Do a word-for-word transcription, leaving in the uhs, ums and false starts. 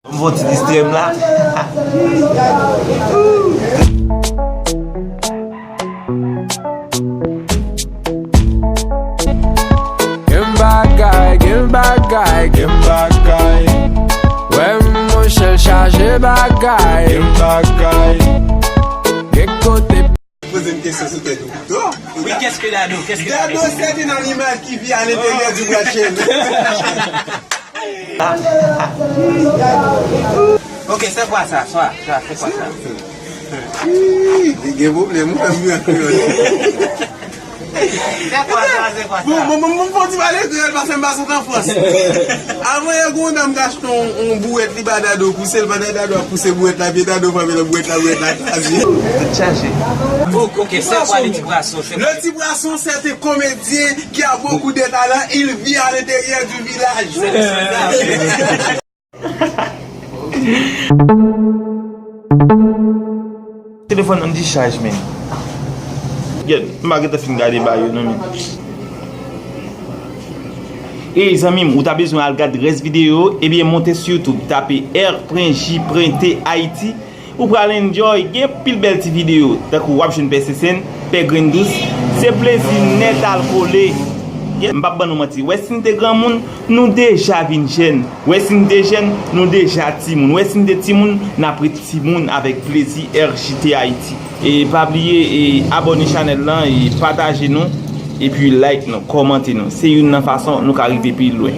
M fè yon ti distrè m la. Gen bagay, gen bagay, gen bagay. Wè monchè l chaje bagay. Gen bagay. Gen kote. Poze m kesyon sou tèt ou pito. Oui, qu'est-ce que Dado? Qu'est-ce que Dado, c'est un animal qui vit à l'intérieur du bras de chien. Ok, c'est quoi ça? Ça, ça, c'est quoi ça? Ih, li gen pwoblèm, ou fè m ri an kreyòl. C'est quoi ça? C'est quoi ça? Bon, bon, bon, bon, bon, ti pale kreyòl, paske m pa sot an Frans. Avan yè, gen yon dam ki achte yon, yon bouwèt, li ba Dado pouse l, pandan Dado ap pouse bouwèt la, pye Dado frape nan bouwèt la, bouwèt la kraze. Tèt chaje. Oh, ok, c'est quoi le petit poisson? C'est quoi? Le petit poisson, c'est un comédien qui a beaucoup de talent, il vit à l'intérieur du village. C'est ça. Telefòn nan dischaj, men. Gèt, m pa gentan fin gade ba yo non, men. Ey, zanmi m, ou ta bezwen al gad rès videyo, ebyen monte sou YouTube, tape R Prince J Prince T Haïti, ou pral enjoy, gen pil bèl ti videyo, tankou w ap jwenn Pè Sesèn, Pè Grenn Dous, se plezi nèt al kole. M p ap ban nou manti, wè si n te granmoun, nou deja vin jèn. Wè si n te jèn, nou deja timoun. Wè si n te timoun, n ap ret timoun avèk plezi R J T Haïti. E pa bliye, e abòne chanèl lan, e pataje nou, epi like nou, kòmante nou. Se youn nan fason nou ka rive pi lwen.